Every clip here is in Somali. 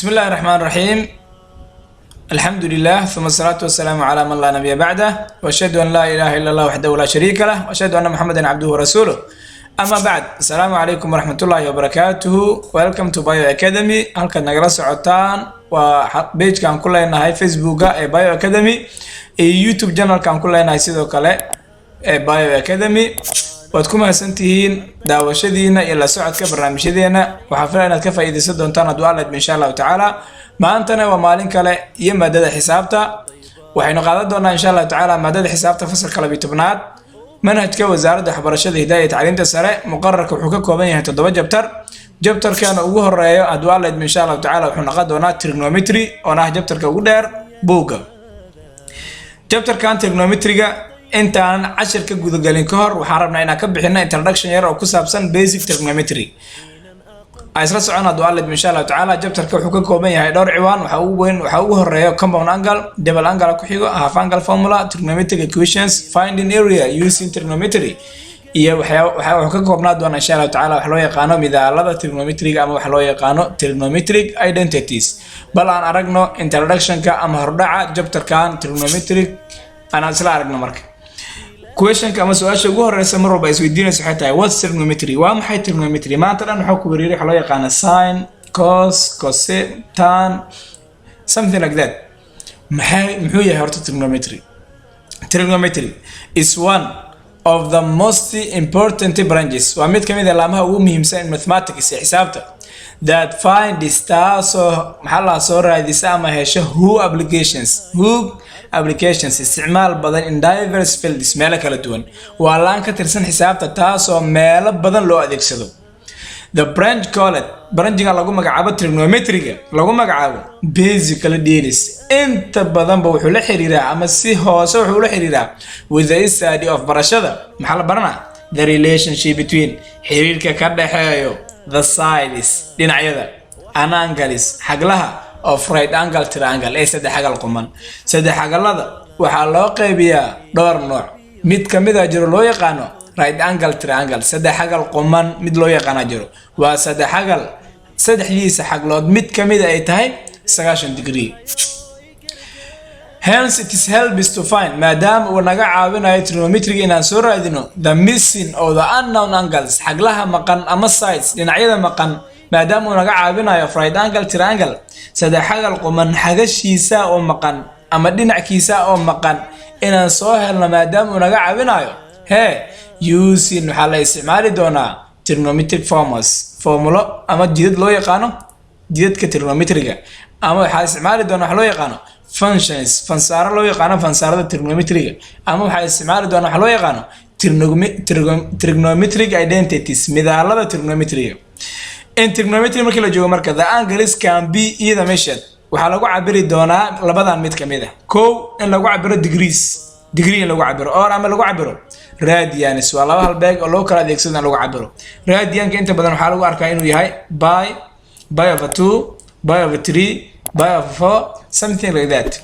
بسم الله الرحمن الرحيم، الحمد لله، ثم الصلاة والسلام على من لا نبي بعده، وأشهد أن لا إله إلا الله وحده لا شريك له، وأشهد أن محمدا عبده ورسوله، أما بعد، السلام عليكم ورحمة الله وبركاته. Welcome to Bio Academy. Halkaad nagala socotaan waa page-kaan ku leenahay Facebooka ee Bio Academy iyo YouTube channelkaan ku leenahay sidoo kale ee Bio Academy. Waad ku mahadsantihiin daawashadiina iyo la socodka barnaamijyadeena. Waxaa filaya inaad ka faa'iidaysan doontaan hadduu Alla idmo, insha Allahu tacaala. Maantana waa maalin kale iyo maadada xisaabta. Waxaynu qaadan doonaa, insha Allahu tacaala, maadada xisaabta fasalka 12aad, manhajka Wasaaradda Waxbarashada, Hidaaya iyo Tacliinta Sare. Muqararka wuxuu ka kooban yahay toddoba chapter. Chapterkana ugu horeeyo, hadduu Alla idmo, insha Allahu tacaala, wuxuu noqon doonaa trigonometry, oona ah chapterka ugu dheer buugga. Chapterkan trigonometryga intaanan cashirka gudagelin ka hor, waxaan rabnaa inaan ka bixino introduction yar oo ku saabsan basic trigonometry. Aan isla socon, hadduu Alla idmo, insha Allahu tacaala. Chapterka wuxuu ka kooban yahay dhowr ciwaan. Waxaa ugu weyn, waxaa ugu horeeya compound angle, double angle ku xigo, half angle formula, trigonometric equations, finding area using trigonometry, iyo waxyaa waxaa wuxuu ka koobnaa doonaa, insha Allahu tacaala, wax loo yaqaano midaalada trigonometriga ama wax loo yaqaano trigonometric identities. Bal aan aragno introductionka ama hordhaca chapterkan trigonometric, aan isla aragno. Marka questionka ama su-aasha ugu horeysa mar walba isweydiinaysa waxay tahay: what's trigonometry? Waa maxay trigonometry? Maanta dhan waxaa ku wereeray waxa loo yaqaana sin, cos, cosec, tan, something like that. Maxay, muxuu yahay horta trigonometry? Trigonometry is one of the most important branches, waa mid kamid ah laamaha ugu muhiimsan, in mathematics, ee xisaabta, that finds, taasoo maxaa la soo raadisa ama hesho huge applications, huge applications, isticmaal badan, in diverse fields, meelo kala duwan. Waa laan ka tirsan xisaabta taasoo meelo badan loo adeegsado. The branch called, branchiga lagu magacaabo trigonometryga lagu magacaabo, basically deals, inta badanba wuxuu la xiriiraa ama si hoose wuxuu la xiriiraa, with the study of, barashada. Maxaa la baranaa? The relationship between, xiriirka ka dhexeeyo, the sides, dhinacyada, and angles, xaglaha, of right angle triangle, ee saddex xagal quman. Saddex xagalada waxaa loo qaybiyaa dhowr nooc. Mid kamid a jiro loo yaqaano right angle triangle. Saddex xagal quman mid loo yaqaana jiro, waa saddex xagal saddexdiisa xaglood mid kamida ay tahay 90 degree. Hence it is helps to find, maadaama uu naga caawinayo trigonometryga inaan soo raadino, the missing or the unknown angles, xaglaha maqan ama sides, dhinacyada maqan, maadaama uu naga caawinayo right angle triangle, saddex xagal quman xagashiisa oo maqan ama dhinackiisa oo maqan inaan soo helno, maadaama uu naga caawinayo, hee, using, waxaa la isticmaali doonaa, trigonometric formulas, formulo ama jidad loo yaqaano jidadka trigonometriga, ama waxaa isticmaali doonaa wax loo yaqaano functions, fansaaro loo yaqaano fansaarada trigonometriga, ama waxaa isticmaali doonaa wax loo yaqaano trigonometric identities, midaalada trigonometriga. In trigonometry markii la joogo marka, the angles can be either measured, waxaa lagu cabiri doonaa labadan mid kamid ah: kow, in lagu cabiro degrees, degree in lagu cabiro, or ama lagu cabiro radians. Waa laba halbeeg oo loo kala adeegsado in lagu cabiro. Radianka inta badan waxaa lagu arkaa inuu yahay pi, pi over two, pi over three, pi over four, something like that.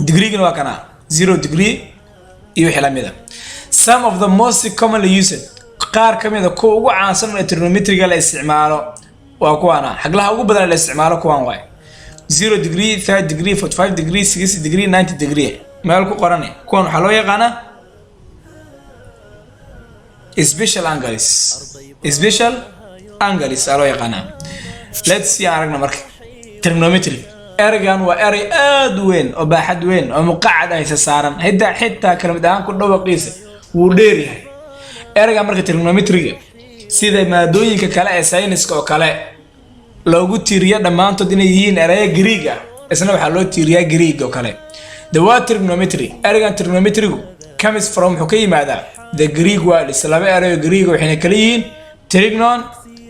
Degreegana waa kana 0 degree iyo wixii lamid a. Some of the most commonly used, qaar ka mid a kuwa ugu caansan ee trigonometriga la isticmaalo waa kuwaana. Xaglaha ugu badan ee la isticmaalo kuwan waay: 0 degree, 30 degree, 45 degree, 60 degree, 90 degree. Meel ku qoran kuwan waxaa loo yaqaanaa special angles. Special angles aa loo yaqaanaa. Let's see, aan aragna marka trigonometry. Ereygan waa erey aad u weyn oo baaxad weyn oo muqacad aysa saaran, xitaa kalimad ahaan ku dhawaqiisa wuu dheer yahay ereygan. Marka trigonometryga, sida maadooyinka kale ee sayniska oo kale loogu tiiriyo dhammaantood inay yihiin ereyo Greeg ah, isna waxaa loo tiiriyaa Greeg oo kale. The word trigonometry, ereygan trigonometrygu, comes from, wuxuu ka yimaadaa, the Greek words, laba ereyo Greeg, waxayna kala yihiin trigonon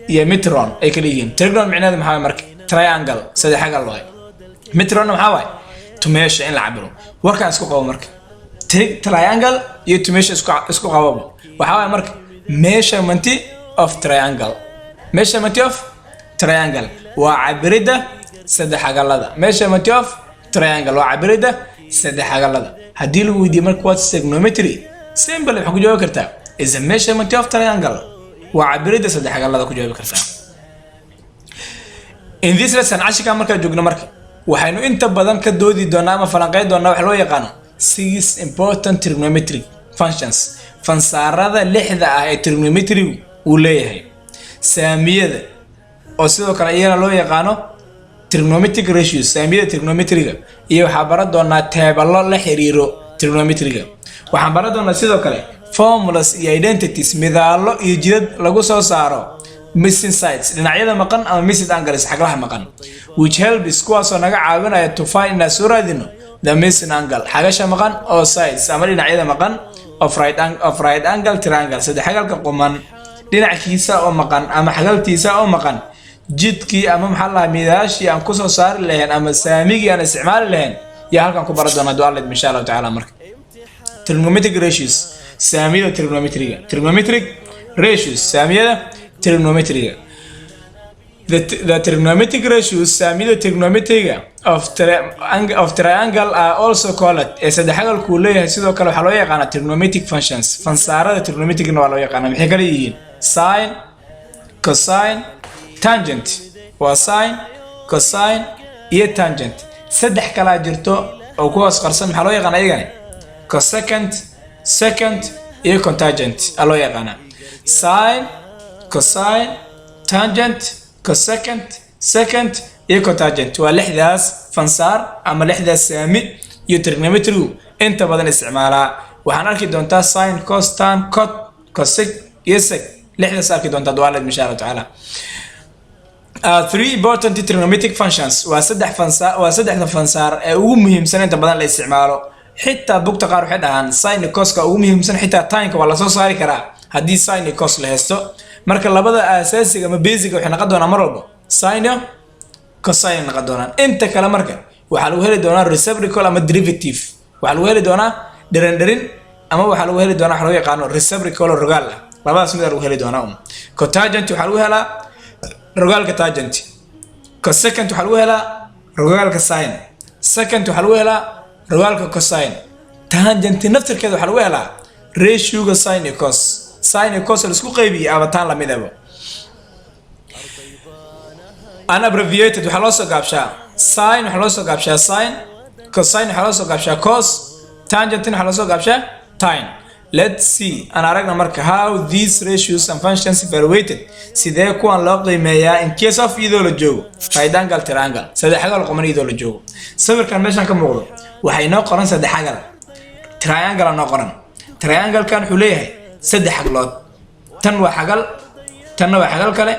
iyo metron ay kala yihiin. Trigonon micnaheedu maxaa waay marka? Triangle, saddex xagal waay. Metron maxaa waay? To measure, in la cabiro. Warkaan isku qabo marka, triangle iyo to measure isku qababa. Waxaa waay marka measurement of triangle. Measurement of triangle waa cabiridda saddex xagalada. Measurement of triangle waa cabiridda saddex xagalada. Haddii lagu weydiiyo marka "What's trigonometry?", simple, waxaa ku jawaabi kartaa "is a measurement of triangle", waa cabiridda saddex xagalada ku jawaabi kartaa. In this lesson, cashirkan markaa joogno marka, waxaynu inta badan ka doodi doonaa ama falanqeyn doonaa wax loo yaqaano six important trigonometric functions, fansaarada lixda ah ee trigonometrigu uu leeyahay, saamiyada oo sidoo kale iyana loo yaqaano trigonometric ratios, saamiyada trigonometriga, iyo waxaa baran doonaa teeballo la xiriiro trigonometriga. Waxaan baran doonaa sidoo kale formulas iyo identities, midaallo iyo jidad lagu soo saaro missing sides, dhinacyada maqan, ama missing angles, xaglaha maqan, which helps, kuwaasoo naga caawinaya, to find, inaan soo raadino, the missing angle, xagasha maqan, oo sides ama dhinacyada maqan, of right angle triangle, saddex xagalka quman dhinackiisa oo maqan ama xagaltiisa oo maqan. Jidkii ama maxaa lahaa midaashii aan kusoo saari lahayn ama saamigii aan isticmaali lahayn yaa halkan ku baran doona dualid, insha Allahu tacaala. Marka, trigonometric ratios, saamiyada trigonometriga, trigonometric ratios, saamiyada trigonometriga. The trigonometric ratios, saamiyada trigonometriga, of triangle are also called, ee saddexagalku uu leeyahay, sidoo kale waxaa loo yaqaanaa trigonometric functions, fansaarada trigonometricna waa loo yaqaanaa. Maxay kala yihiin? Sin, cosine, tangent. Waa sin, cosine iyo tangent. Saddex kalaa jirto oo ku hoos qarsan. Maxaa loo yaqaanaa iyagani? Cosecant, secant iyo cotangent aa loo yaqaanaa. Sin, cosine, tangent, cosecant, secant iyo cotangent waa lixdaas fansaar ama lixdaas saami iyo trigonometrigu inta badan isticmaalaa. Waxaan arki doontaa sin, cos, tan, cot, cosec iyo sec. Lixdaas arki doontaa duaaled, insha Allahu tacaala. Three important trigonometric functions waa saddex fansaar, waa saddexda fansaar ee ugu muhiimsan inta badan la isticmaalo. Xitaa bugta qaar waxay dhahaan sin iyo coska ugu muhiimsan, xitaa tanka waa lasoo saari karaa haddii sin iyo cos la haysto. Marka labada asaasiga ama basic waxay noqon doonaan mar walba sin iyo cosine noqon doonaan. Inta kale marka waxaa lagu heli doonaa reciprocal ama derivative, waxaa lagu heli doonaa dherandherin, ama waxaa lagu heli doonaa waxa loo yaqaano reciprocal oo rogaal ah. Labadaas mid lagu heli doonaa. Cotangent waxaa lagu helaa rogaalka tangent, cosecant waxaa lagu helaa rogaalka sin, secant waxaa lagu helaa rogaalka cosine, tangent naftirkeeda waxaa lagu helaa ratioga sin iyo cos. Sin iyo cos la isku qaybiyey ama tan lamid aba. Unabbreviated, waxaa loo soo gaabshaa sin, waxaa loo soo gaabshaa sin, cosine waxaa loo soo gaabshaa cos, tangent waxaa loo soo gaabshaa tan. Let's see, aan aragna marka, how these ratios and functions evaluated, sidee kuwan loo qiimeeyaa, in case of, iyadoo la joogo, right angle triangle, saddex xagal quman iyadoo la joogo. Sawirkan meeshan ka muuqdo waxay inoo qoran saddex xagal triangle noo qoran. Triangle-kan wuxuu leeyahay saddex xaglood. Tan waa xagal, tanna waa xagal kale,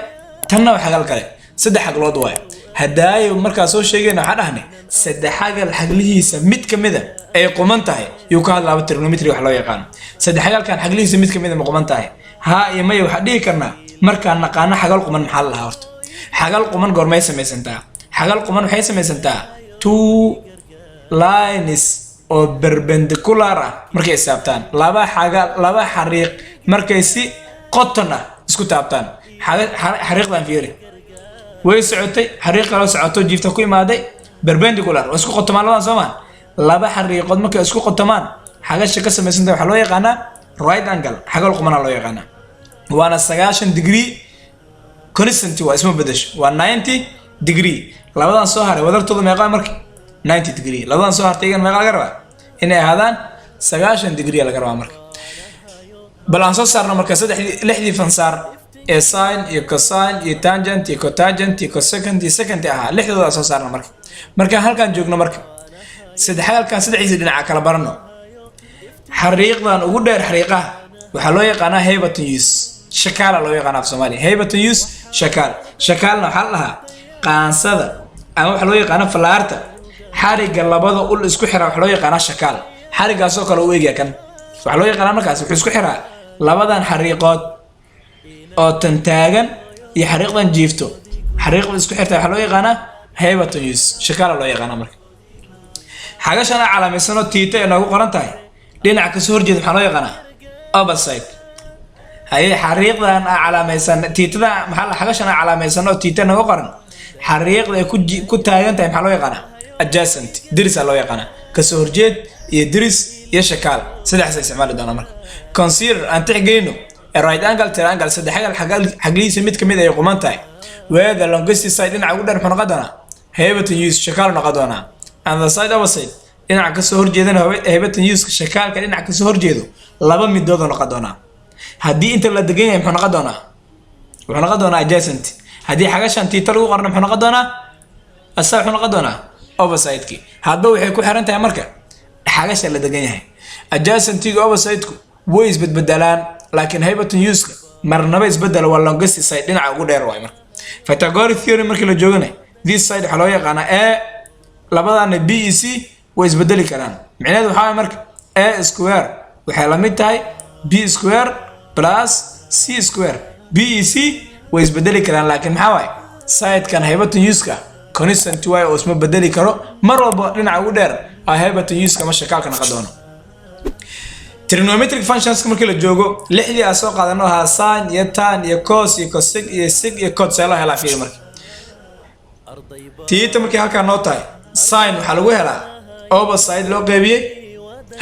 tanna waa xagal kale. Saddex xaglood waaye. Hadaayo markaa soo sheegayna waxaa dhahnay saddex xagal xaglihiisa mid ka mida ay quman tahay yuu ka hadlaaba trigonometry wax loo yaqaano. Saddex xagalkan xaglihiisa mid ka mida ma quman tahay, haa iyo maya? Waxaa dhihi karnaa markaan naqaano xagal quman maxaa la lahaa. Horta xagal quman goormay samaysantaa? Xagal quman waxay samaysantaa two lines oo perpendicular ah markay istaabtaan, laba xagal, laba xariiq markay si qoton ah isku taabtaan. Xariiqdan fiiri, way socotay, xariiq kaloo socoto jiifta ku imaaday, perpendicular waa isku qotomaan labadan, soo maa? Laba xariiqood markay isku qotomaan, xagasha ka samaysanta waxaa loo yaqaanaa right angle, xagal qumana loo yaqaanaa, waana 90 degree constant, waa isma bedesho, waa 90 degree. Labadan soo haray wadartooda meeqa marka? 90 degree. Labadan soo hartay igan meeqa laga rabaa inay ahaadaan? 90 degree laga rabaa. Marka bal aan soo saarno marka saddexdii, lixdii fansaar ee sin iyo cosine iyo tangent iyo cotangent iyo cosecant iyo secant ahaa. Lixdooda aan soo saarno marka. Markaan halkaan joogno marka, saddexagalkan saddexdiisa dhinaca kala barano. Xariiqdan ugu dheer xariiqaha waxaa loo yaqaanaa hypotenuse, shakaala loo yaqaana af Soomaaliya. Hypotenuse, shakaal. Shakaalna waxaa la dhahaa qaansada ama waxaa loo yaqaana falaarta. Xarigga labada ul isku xiraa waxaa loo yaqaanaa shakaal. Xariggaasoo kale u egya kan waxaa loo yaqaanaa markaas wuxuu isku xiraa labadan xariiqood oo tan taagan iyo xariiqdan jiifto. Xariiqda isku xirta waxaa loo yaqaanaa hypotenuse, shakaala loo yaqaanaa. Marka xagashana calaamaysanoo theta ee noogu qoran tahay, dhinaca kasoo horjeeda maxaa loo yaqaanaa? Opposite. Haye, xariiqdan aa calaamaysan thetada maxaa la, xagashan aa calaamaysan oo theta noogu qoran, xariiqda ay ku taagan tahay maxaa loo yaqaanaa? Adjacent, derisaa loo yaqaanaa. Kasoo horjeed iyo deris iyo shakaal saddexdaas isticmaali doonaa. Marka consider, aan tixgelino. A right angle triangle, saddex xagal xaglihiisa mid kamid ay quman tahay, where the longest side, dhinaca ugu dheer, muxuu noqon doonaa? Hypotenuse, shakaal noqon doonaa, and the side opposite, dhinaca kasoo horjeedana, hypotenuse, shakaalka dhinaca kasoo horjeedo, laba midood oo noqon doonaa. Haddii inta la degan yahay, muxuu noqon doonaa? Wuxuu noqon doonaa adjacent. Haddii xagashan theta lagu qorna, muxuu noqon doonaa? Asa wuxuu noqon doonaa opposite-ki. Hadba waxay ku xiran tahay marka xagasha la degan yahay. Adjacentiga, opposite-ku way isbedbedelaan, laakiin hypotenuse-ka marnaba isbedelo, waa longest side, dhinaca ugu dheer waay. Marka Pythagoras theorem markii la joogana, this side waxaa loo yaqaanaa a, labadana b e c way isbedeli karaan. Micnaheedu waxaa waye marka a square waxay la mid tahay b square plus c square. B e c way isbedeli karaan, laakiin maxaa waaye? Sidekan hypotenuse-ka constant waay oo isma bedeli karo. Mar walba dhinaca ugu dheer aa hypotenuse-ka ama shakaalka noqon doono. Trigonometric functions markii la joogo, lixdii aan soo qaadano ahaa sin iyo tan iyo cos iyo cosec iyo sec iyo cot, see loo helaa? Fiiri marka theta markii halkaa noo tahay, sin waxaa lagu helaa opposite loo qeybiyey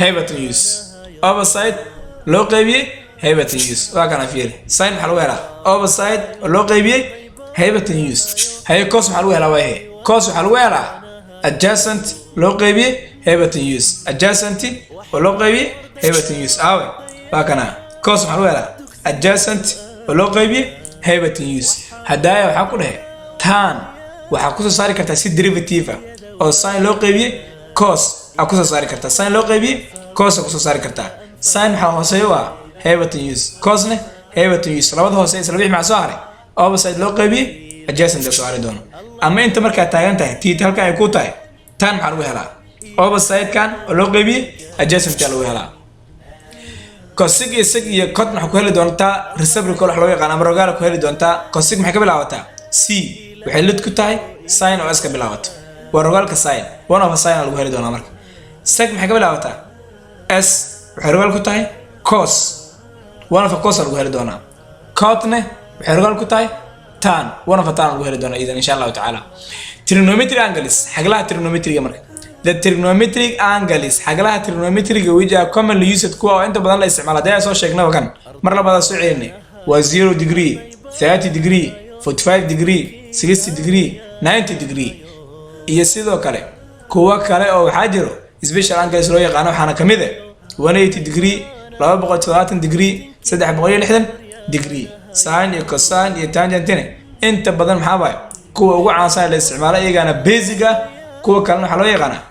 hypotenuse. Opposite loo qeybiyey hypotenuse, waa kana. Fiiri, sin waxaa lagu helaa opposite oo loo qeybiyey hypotenuse. Haye, cos waxaa lagu helaa, waayahe, cos waxaa lagu helaa adjacent loo qeybiyey hypotenuse. Adjacent oo loo qeybiyey hypotenuse, aawe? Waa kana. Cos waxaa lagu helaa adjacent oo loo qeybiyey hypotenuse. Hadaaya waxaa ku dhehe tan waxaa kusoo saari kartaa si derivative ah oo sin loo qeybiyey cos aa kusoo saari kartaa. Sin loo qeybiyey cos aa kusoo saari kartaa. Sin waxaa hooseeya u ah hypotenuse, cosne hypotenuse. Labada hoose isla wixii maxaa soo haray? Opposite loo qeybiyey adjacent soo hari doono. Ama inta markaa taagan tahay, theta halka ay ku tahay, tan maxaa lagu helaa? Opposite-kan oo loo qeybiyey adjacent lagu helaa. Cosec iyo sec iyo cot maxaa ku heli doontaa? Reciprocal wax loo yaqaan ama rogaala ku heli doontaa. Cosec maxay ka bilaabataa? C waxay lid ku tahay sin oo s ka bilaabato, waa rogaalka sin. One of sin lagu heli doonaa. Marka sec maxay ka bilaabataa? S waxay rogaal ku tahay cos, one of cos lagu heli doonaa. Cotne waxay rogaal ku tahay tan, one of tan lagu heli doonaa idan, insha Allahu tacaala. Trigonometric angles, xaglaha trigonometriga marka. The trigonometric angles, xaglaha trigonometriga, which are commonly used, kuwa oo inta badan la isticmaalo, hadii aan soo sheegnaba kan mar labaad soo celinay, waa 0 degree, 30 degree, 45 degree, 60 degree, 90 degree iyo sidoo kale kuwo kale oo waxaa jiro special angles loo yaqaano. Waxaana kamid ah 180 degree, 270 degree, 360 degree. Sin iyo cosine iyo tangentine inta badan maxaa waaye kuwa ugu caansan la isticmaalo, iyagana basic ah. Kuwa kalena waxaa loo yaqaanaa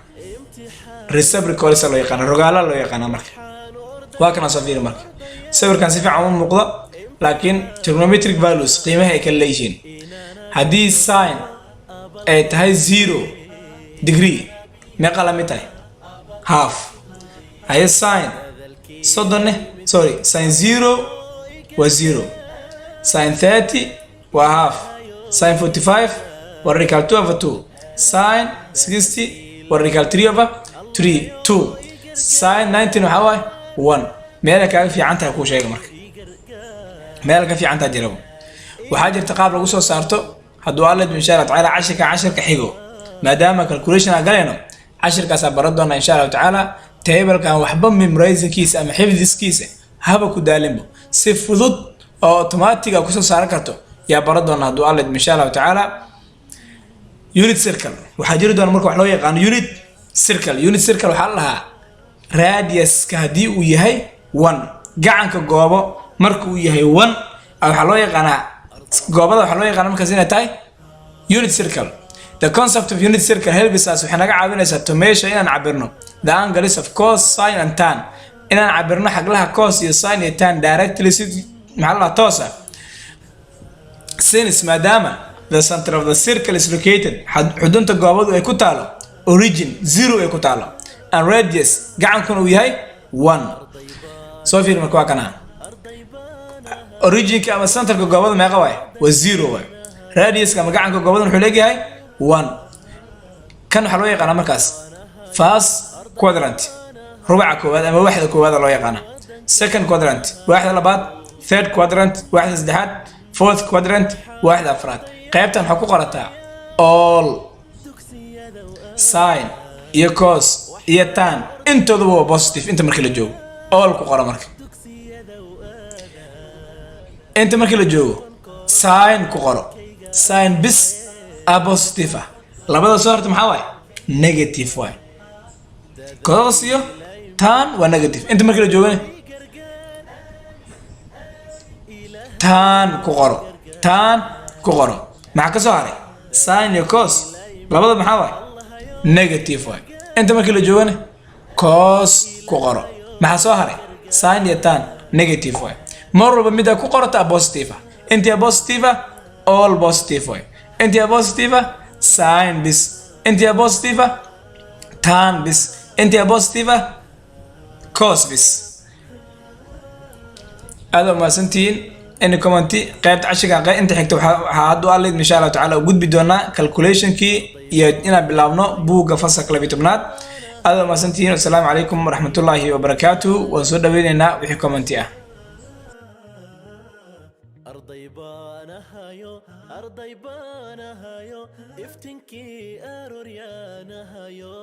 reciprocals loo yaqaana, rogaala loo yaqaana. Marka waa kana, soo fiiri marka sawirkan si fiican u muuqda, laakiin trigonometric values qiimaha ay kala leeyihiin. Haddii sin ay tahay 0 degree, meeqa la mid tahay? Half. Haye, sin 30ne, sorry, sin 0 waa 0, sin 30 waa half, sin 45 waa radical 2 over 2, sin 60 waa radical 3 over 3 2, sin 90 waxaa waaye 1. Meela kaaga fiican tahay kuu sheega marka, meel ka fiican tahay jiraba. Waxaa jirta qaab lagu soo saarto. Hadduu Alla idmo, insha Allah tacaala, cashirka xigo, maadaama calculation aan galayno, cashirkaasaa baran doonaa, insha Allahu tacaala. Tablekan waxba memorizingkiisa ama xifdiskiisa haba ku daalinbo, si fudud oo automatic a kusoo saaran karto yaa baran doona, hadduu Alla idmo, insha Allahu tacaala. Unit circle waxaa jiri doona marka wax loo yaqaano unit circle. Unit circle waxaa la dhahaa radiuska haddii uu yahay 1, gacanka goobo marka uu yahay 1, waxaa loo yaqaanaa goobada, waxaa loo yaqaana markaas inay tahay unit circle. The concept of unit circle helps us, waxay naga caawinaysaa, to measure, inaan cabirno, the angles of cos, sin and tan, inaan cabirno xaglaha cos iyo sin iyo tan directly, si maxaa la dhahaa toos ah, since, maadaama, the center of the circle is located, xudunta goobadu ay ku taalo origin 0 ay ku taalo, and radius, gacankuna uu yahay 1. Soo fiir marka, waa kana. Originka ama centerka goobada meeqa waay? Waa 0 waay. Radiuska ama gacanka goobada wuxuu leeyahay 1. Kan waxaa loo yaqaanaa markaas first quadrant, rubaca koowaad ama waaxda koowaad loo yaqaana, second quadrant, waaxda labaad, third quadrant, waaxda saddexaad, fourth quadrant, waaxda afraad. Qaybtan waxaa ku qorataa all sin iyo cos iyo tan intooduba waa positive inta markii la joogo. All ku qora marka. Inta markii la joogo, sin ku qoro. Sin bis a positive ah, labada soo harta maxaa waaye? Negative waay. Cos iyo tan waa negative. Inta markii la joogana, tan ku qoro, tan ku qoro. Maxaa ka soo haray? Sin iyo cos labada maxaa waay? Negative waay. Inta markii la joogana, cos ku qoro. Maxaa soo haray? Sin iyo tan negative waay. Mar walba middaa ku qorata positive ah. Intii positive ah, all positive waay. Intii positive ah, sin bis. Intii positive ah, tan bis. Intii positive ah, cos bis. Aad umahadsantihiin. Any comment? Qaybta cashiga inta xigta waxaa haddu Alle idmo, insha Allahu tacala, u gudbi doonaa calculationkii iyo inaan bilaabno buugga fasalka 12aad. Aad umahadsantihiin. Wasalaamu calaykum waraxmatullaahi wabarakaatuh. Waan soo dhaweyneynaa wixii comment ah. Arday baan ahayo, arday baan ahayo, iftinkii arooryaanahayo.